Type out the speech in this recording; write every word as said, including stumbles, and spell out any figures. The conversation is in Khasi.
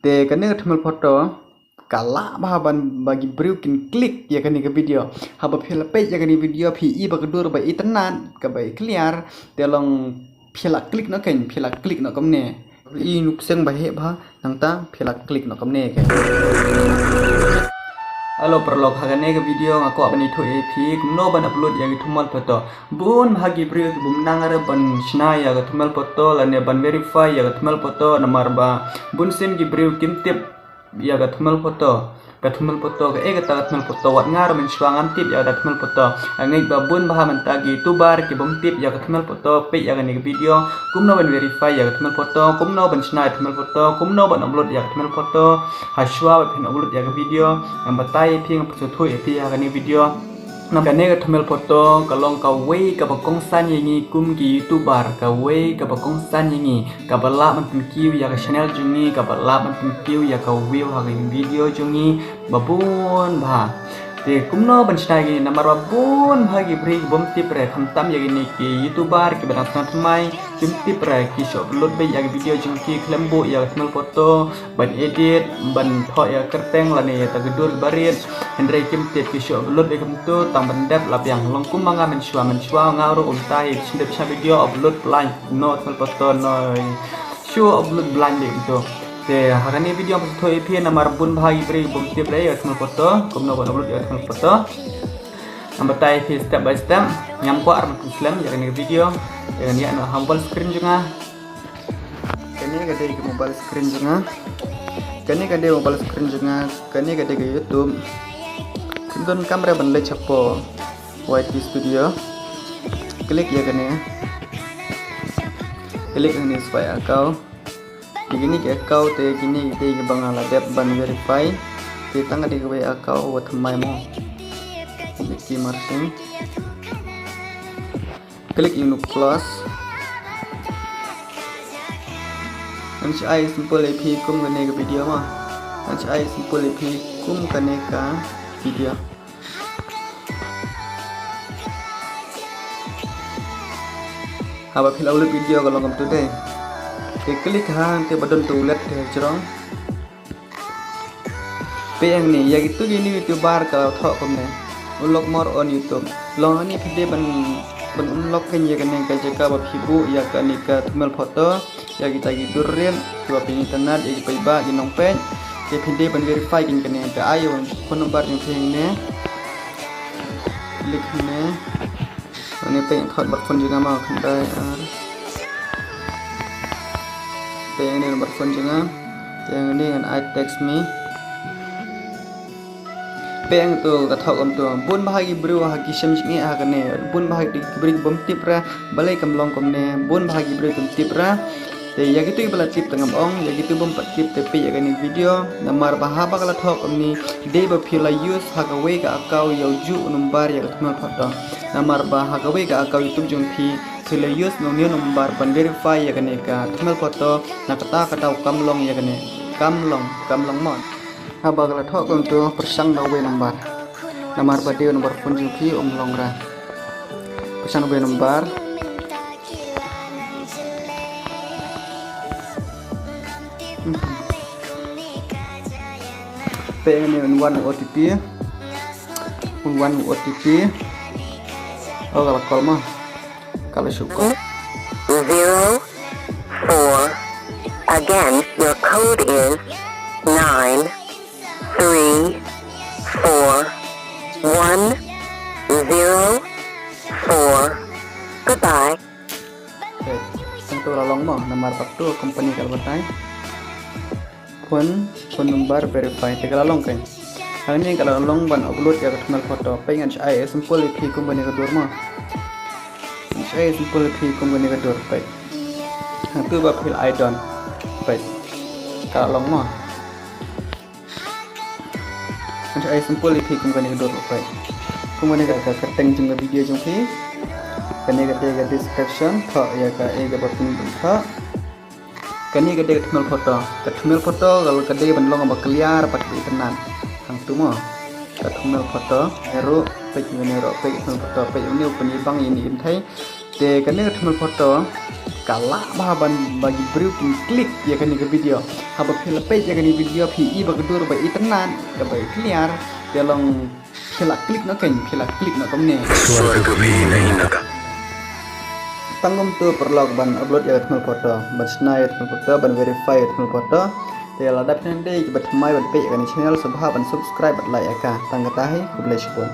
Te kane ka thumbnail photo ka lah bha ban ba ki briew kin click ïa kane ka video. Haba phi la peit ïa kane ka video phi i ba ka dur ba itynnad kaba i clear, te long phi la click noh kein, phi la click noh kumne. I nuk seng ba heh bha, nangta phi la click noh kumne kein. Hello paralok, ha kane ka video nga kwah ban ïathuh ïa phi kumno ban upload ïa ki thumbnail photo. Bun bha ki briew ki bym nang re ban shna ïa ka thumbnail photo lane ban verify ïa ka thumbnail photo, namar ba bun sien ki briew kim tip ïa ka thumbnail photo. Ka thumbnail photo, kaei kata ka thumbnail photo, wat nga ruh mynshuwa ngam tip ïa ka thumbnail photo. Nga ngeit ba bun bha mynta ki YouTuber ki bym tip ïa ka thumbnail photo, peit ïa kane ka video kumno ban verify ïa ka thumbnail photo, kumno ban shna ïa ka thumbnail photo, kumno ban upload ïa ka thumbnail photo. Hashwa ba phin upload ïa ka video, ngan batai ïa phi, ngan pynsngewthuh ïa phi ha kane ka video. Namar kane ka thumbnail photo ka long kawei kaba kongsan ïa ngi kum ki YouTuber, kawei kaba kongsan ïa ngi, kaba lah ban pynkiew ïa ka channel jong ngi, kaba lah ban pynkiew ïa ka view ha ka video jong ngi ba bun bha. Te kumno ban shna ïa kine, namar ba bun bha ki briew ki bym tip re, khamtam ïa kine ki YouTuber kiba dang sngewthuh thymmai, kim tip re, ki shu upload beit ïa ka video jong ki khlem buh ïa ka thumbnail photo, ban edit, ban thoh ïa ka kyrteng lane ïa ka dur ba rit. Hynrei kim tip, ki shu upload beit kumto tang ban dep la biang. Long kum ma nga mynshuwa, mynshuwa nga ruh kumta hi, shu dep shna video upload blind, no thumbnail photo no, shu upload blind beit kumto. Te ha kane video pynsngewthuh ïa phi namar bun bha ki briew bym tip re ïa ka thumbnail photo, kumno ban upload ïa ka thumbnail photo. Ngan batai ïa phi step by step. Ngam kwah ban pynslem ïa kane ka video, ïa kane ïa na ha mobile screen jong nga. Kane ka dei ka mobile screen jong nga. Kane ka dei mobile screen jong nga. Kane ka dei ka YouTube. Kim don kam re ban leit shapoh Y T Studio. Click ïa kane. Click ïa kane spy account. Te kine ki account te kine ki dei kiba nga la dep ban verify. Te tang ka dei kawei account wa thymmai mo. Mickey Marsing. Click ïa u close. Ngan sa ai sample ïa phi kum kane ka video ma. Ngan sa ai sample ïa phi kum kane ka video. Haba phi la upload video ka long kumto te. Te click ha te ba don tu let te jrong. Peit hangne, ïa kitu kine YouTuber ka la thoh kumne. Unlock more on YouTube. Long hangne phi dei ban, ban unlock kein ïa kane ka jaka ba phi buh ïa kane ka thumbnail photo, ïa kita ki dur rit, kiba phi itynnad, ïa ki paidbah, ki nongpeit. Te phi dei ban verify kein kane, te ai ïa u phone number jong phi hangne. Click hangne. Hangne peit, thoh number phone jong nga ma, khyndai ar. Peit hangne number phone jong nga. Te hangne ngan ai text me. Peit hangto ka thoh kumto. Bun bha ki briew ha ki shem jingeh ha kane. Bun bha ki briew ki bym tip re balei kam long kumne. Bun bha ki briew kim tip re. Te ïa kitu kiba la tip te ngam ong, ïa kitu bym pat tip te peit ïa kane video. Namar ba haba ka la thoh kumne, dei ba phi la use ha kawei ka account ïa u juh u number ïa ka thumbnail photo. Namar ba ha kawei ka account YouTube jong phi, phi la use na une u number ban verify ïa kane ka thumbnail photo, na kata kata kam long ïa kane. Kam long, kam long mo. Haba ka la thoh kumto, pyrshang da uwei number. Namar ba dei u number phone jong phi um long re. Pyrshang da uwei number. Peit hangne un wan u O T P. Un wan u O T P. Oh, ka la call mo. Ka la shu call. Zero four. Again, your code is nine three four one zero four. Goodbye. Te, hangto la long mo, namar ba tu company ka la batai. Phone, phone number verify, te ka la long kein. Hangne ka la long ban upload ïa ka thumbnail photo. Peit ngan sa ai sample ïa phi kum kane ka dur mo. Ngan sa ai sample ïa phi kum kane ka dur, peit. Hangto ba phi la ai done. Peit. Ka la long mo. Ngan sa ai sample ïa phi kum kane ka dur, peit. Kum kane ka, ka kyrteng jong ka video jong phi. Kane ka dei ka description, thoh ïa kaei kaba phi thoh. Kane ka dei ka thumbnail photo. Ka thumbnail photo ka, ka dei ban long ba clear bad ba itynnad. Hangto mo. Ka thumbnail photo. Ïa ruh, peit ïa une ruh, peit thumbnail photo, peit ïa une u pynibang ïa ine i kynthei. Te kane ka thumbnail photo. ka lah bha ban ba ki briew kin click ïa kane ka video. Haba phi la peit ïa kane video phi i ba ka dur ba itynnad kaba clear, te long phi la click noh kein, phi la click noh kumne. Tang kumtu paralok ban upload ïa ka thumbnail photo, ban shna ïa ka thumbnail photo, ban verify ïa ka thumbnail photo. Te lada phi nang dei kiba thymmai ban peit ïa kane ka channel sngewbha ban subscribe bad like ïa ka. Tang kata hi, khublei shibun.